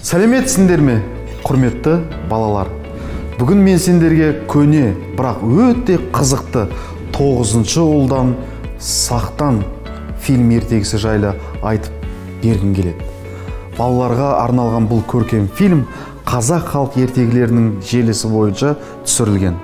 Сәлеметсіңдер ме, құрметті балалар? Бүгін мен сендерге көне, бірақ өте қызықты 9-шы ұлдан сақтан фильм ертегісі жайлы айтып бергім келеді. Балаларға арналған бұл көркем фильм қазақ халық ертегілерінің желісі бойынша түсірілген.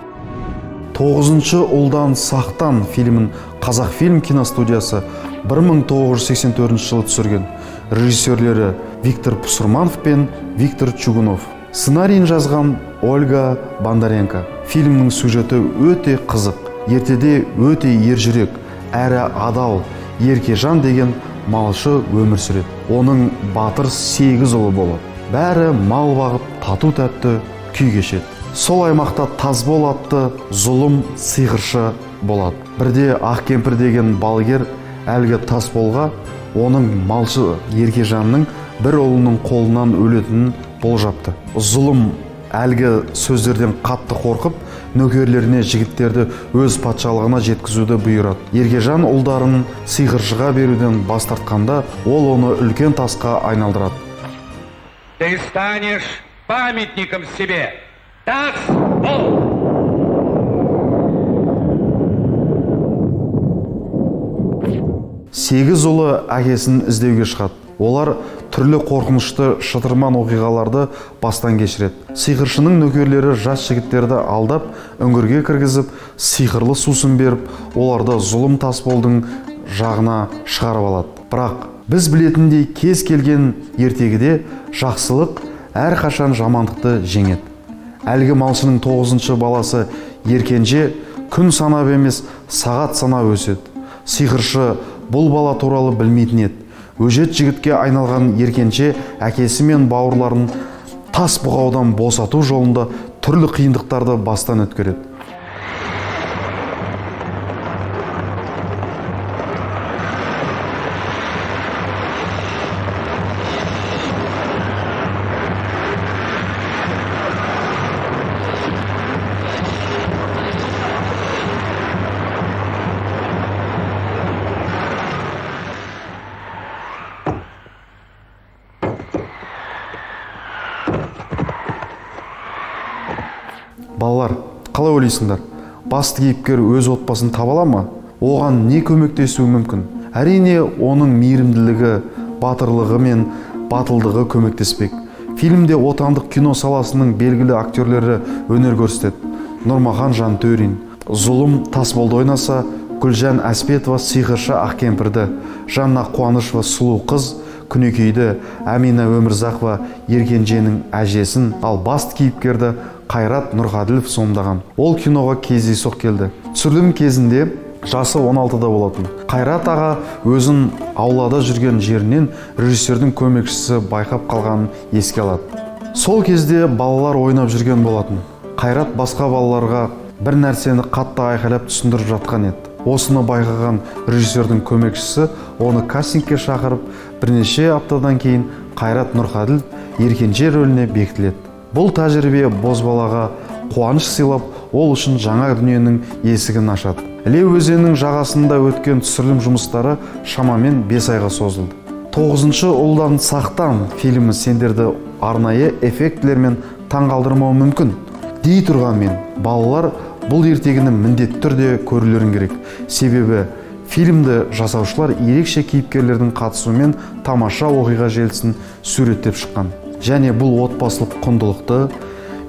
9-шы ұлдан сақтан фильмін Қазақфильм киностудиясы 1984 жылы түсірген. Режиссерлері Виктор Пусурманов пен Виктор Чугунов. Сценарийін жазған Ольга Бондаренко. Фильмнің сюжеті өте қызық. Ертеде өте ержүрек, әрі адал Еркежан деген малшы өмір сүреді. Оның батыр 8 ұлы болады. Бәрі мал бағып, тату-тәтті күй кешеді. Сол аймақта Тасбол атты зұлым сиқыршы болады. Бірде Ақкемпір деген балгер әлгі Тасболға оның малшы Еркежанның бір ұлының қолынан өлетінін болжапты. Зұлым әлгі сөздерден қатты қорқып, нөкерлеріне жігіттерді өз патшалығына жеткізуді бұйырады. Еркежан ұлдарын сиқыршыға беруден бас тартқанда, ол оны үлкен тасқа айналдырады. Ты станешь памятником себе. Тасбол! Сегіз ұлы әкесін іздеуге шығады. Олар түрлі қорқынышты шытырман оқиғаларды бастан кешіреді. Сиқыршының нөкерлері жас жігіттерді алдап, үңгірге кіргізіп, сиқырлы сусын беріп, оларды зұлым Тасболдың жағына шығарып алады. Бірақ біз білетіндей кез келген ертегіде жақсылық әрқашан жамандықты жеңеді. Әлгі малшының 9-шы баласы Еркенже күн санап емес, сағат санап өседі. Сиқыршы бұл бала туралы білмейтін еді. Өжет жігітке айналған Еркенше әкесі мен бауырларын тас бұғаудан босату жолында түрлі қиындықтарды бастан өткереді. Балалар, қалай ойлайсыңдар? Басты кейіпкер өз отбасын таба ала ма? Оған не көмектесуі мүмкін? Әрине, оның мейірімділігі, батырлығы мен батылдығы көмектеспек. Фильмде отандық кино саласының белгілі актерлері өнер көрсетеді. Нұрмахан Жантөрин зұлым Тасболды ойнаса, Гүлжан Әспетова сиқыршы Ақкемпірді, Жанна Қуанышева сұлу қыз Күнекейді, Әмина Өмірзақова Еркенженің әжесін, ал басты кейіпкерді Қайрат Нұрғаділов сомдаған. Ол киноға кездейсоқ келді. Түсірілім кезінде жасы 16-да болатын. Қайрат аға өзін аулада жүрген жерінен режиссердің көмекшісі байқап қалғанын еске алады. Сол кезде балалар ойнап жүрген болатын. Қайрат басқа балаларға бір нәрсені қатты айқайлап түсіндіріп жатқан еді. Осыны байқаған режиссердің көмекшісі оны кастингке шақырып, бірнеше аптадан кейін Қайрат Нұрғаділ Еркенже рөліне бекітіледі. Бұл тәжірибе бозбалаға қуаныш сыйлап, ол үшін жаңа дүниенің есігін ашады. Іле өзенінің жағасында өткен түсірілім жұмыстары шамамен 5 айға созылды. 9-шы ұлдан сақтан фильмі сендерді арнайы эффектілермен таңғалдырмауы мүмкін. Дей тұрғанмен, балалар бұл ертегіні міндетті түрде көрулерің керек. Себебі фильмді жасаушылар ерекше кейіпкерлердің қатысуымен тамаша оқиға желісін суреттеп шыққан. Және бұл отбасылық құндылықты,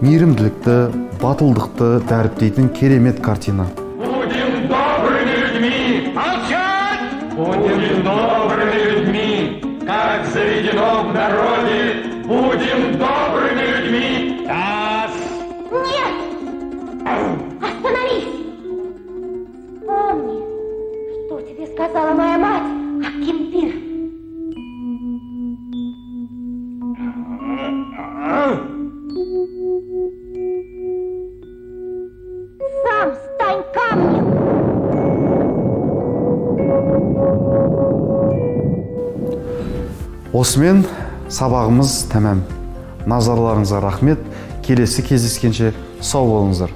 мейірімділікті, батылдықты дәріптейтін керемет картина. Будем добрыми людьми! Молчать! Будем добрыми людьми, как заведено в народе. Будем добрыми людьми! Тас! Нет! Остановись! Вспомни, что тебе сказала моя мать, Аккемпир. Сам стань камнем! Осымен сабағымыз тәмам. Назарларыңызға рахмет. Келесі кездескенше сау болыңыздар.